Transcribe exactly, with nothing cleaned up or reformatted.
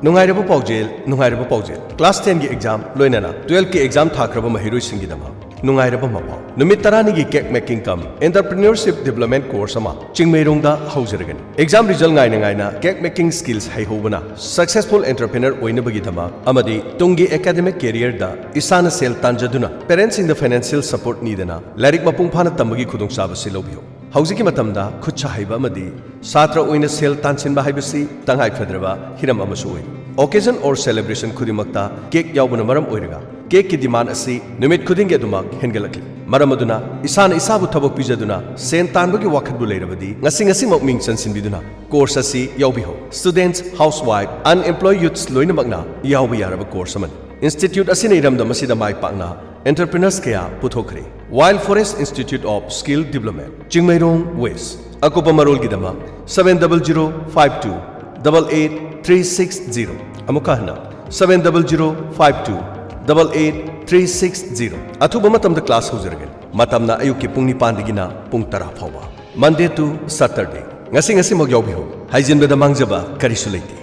ꯅꯨꯡꯉꯥꯏꯔꯕ ꯄꯥꯎꯖꯦꯜ, ꯅꯨꯡꯉꯥꯏꯔꯕ ꯄꯥꯎꯖꯦꯜ꯫ Class ten ꯒꯤ exam ꯂꯣꯏꯅꯅ twelve ꯀꯤ exam ꯊꯥꯈ꯭ꯔꯕ ꯃꯍꯩꯔꯣꯏꯁꯤꯡꯒꯤꯗꯃꯛ ꯅꯨꯡꯉꯥꯏꯔꯕ ꯃꯄꯥꯎ꯫ ꯅꯨꯃꯤꯠ ꯇꯔꯥꯅꯤꯒꯤ Cake Making cum Entrepreneurship Development Course ꯑꯃ ꯆꯤꯡꯃꯩꯔꯣꯡꯗ ꯍꯧꯖꯔꯒꯅꯤ꯫ Exam result ꯉꯥꯏꯅ ꯉꯥꯏꯅ cake making skills ꯍꯩꯍꯧꯕꯅ successful entrepreneur ꯑꯣꯏꯅꯕꯒꯤꯗꯃꯛ ꯑꯃꯗꯤ ꯇꯨꯡꯒꯤ academic career ꯗ ꯏꯁꯥꯅ ꯁꯦꯜ ꯇꯥꯟꯖꯗꯨꯅ parents ꯁꯤꯡꯗ financial support ꯅꯤꯗꯅ ꯂꯥꯏꯔꯤꯛ ꯃꯄꯨꯡ ꯐꯥꯅ ꯇꯝꯕꯒꯤ ꯈꯨꯗꯣꯡꯆꯥꯕꯁꯤ ꯂꯧꯕꯤꯌꯨ꯫ ꯍꯧꯖꯤꯛꯀꯤ ꯃꯇꯝꯗ ꯈꯨꯠꯁꯥ ꯍꯩꯕ ꯑꯃꯗꯤ ꯁꯥꯇ꯭ꯔ ꯑꯣꯏꯅ ꯁꯦꯜ ꯇꯥꯟꯁꯤꯟꯕ ꯍꯥꯏꯕꯁꯤ ꯇꯉꯥꯏ ꯐꯗ꯭ꯔꯕ ꯍꯤꯔꯝ ꯑꯃꯁꯨ ꯑꯣꯏ꯫ Occasion or celebration ꯈꯨꯗꯤꯡꯃꯛꯇ cake ꯌꯥꯎꯕꯅ ꯃꯔꯝ ꯑꯣꯏꯔꯒ cake ꯀꯤ demand ꯑꯁꯤ ꯅꯨꯃꯤꯠ ꯈꯨꯗꯤꯡꯒꯤ ꯑꯗꯨꯃꯛ ꯍꯦꯟꯒꯠꯂꯛꯂꯤ꯫ ꯃꯔꯝ ꯑꯗꯨꯅ ꯏꯁꯥꯅ ꯏꯁꯥꯕꯨ ꯊꯕꯛ ꯄꯤꯖꯗꯨꯅ ꯁꯦꯟ ꯇꯥꯟꯕꯒꯤ ꯋꯥꯈꯜꯕꯨ ꯂꯩꯔꯕꯗꯤ ꯉꯁꯤ ꯉꯁꯤꯃꯛ ꯃꯤꯡ ꯆꯟꯁꯤꯟꯕꯤꯗꯨꯅ course ꯑꯁꯤ ꯌꯥꯎꯕꯤꯍꯧ꯫ Students, housewife, unemployed youths ꯂꯣꯏꯅꯃꯛꯅ ꯌꯥꯎꯕ ꯌꯥꯔꯕ course ꯑꯃꯅꯤ꯫ Institute ꯑꯁꯤꯅ ꯏꯔꯝꯗꯝ ꯑꯁꯤꯗ ꯃꯥꯏ ꯄꯥꯛꯅ entrepreneurs ꯀꯌꯥ ꯄꯨꯊꯣꯛꯈ꯭ꯔꯦ꯫ Wild Forest Institute of Skill Development, Chingmeirong West꯫ ꯑꯀꯨꯞꯄ ꯃꯔꯣꯜꯒꯤꯗꯃꯛ seven double zero five two double eight three six zero꯫ ꯑꯃꯨꯛꯀ ꯍꯟꯅ, seven double zero five two double eight three six zero꯫ ꯑꯊꯨꯕ ꯃꯇꯝꯗ class ꯍꯧꯖꯔꯒꯅꯤ꯫ ꯃꯇꯝꯅ ꯑꯌꯨꯛꯀꯤ ꯄꯨꯡ ꯅꯤꯄꯥꯟꯗꯒꯤꯅ ꯄꯨꯡ ꯇꯔꯥ ꯐꯥꯎꯕ, Monday to Saturday꯫ ꯉꯁꯤ ꯉꯁꯤꯃꯛ ꯌꯥꯎꯕꯤꯍꯧ꯫ ꯍꯩꯖꯤꯟꯕꯗ ꯃꯥꯡꯖꯕ ꯀꯔꯤꯁꯨ ꯂꯩꯇꯦ꯫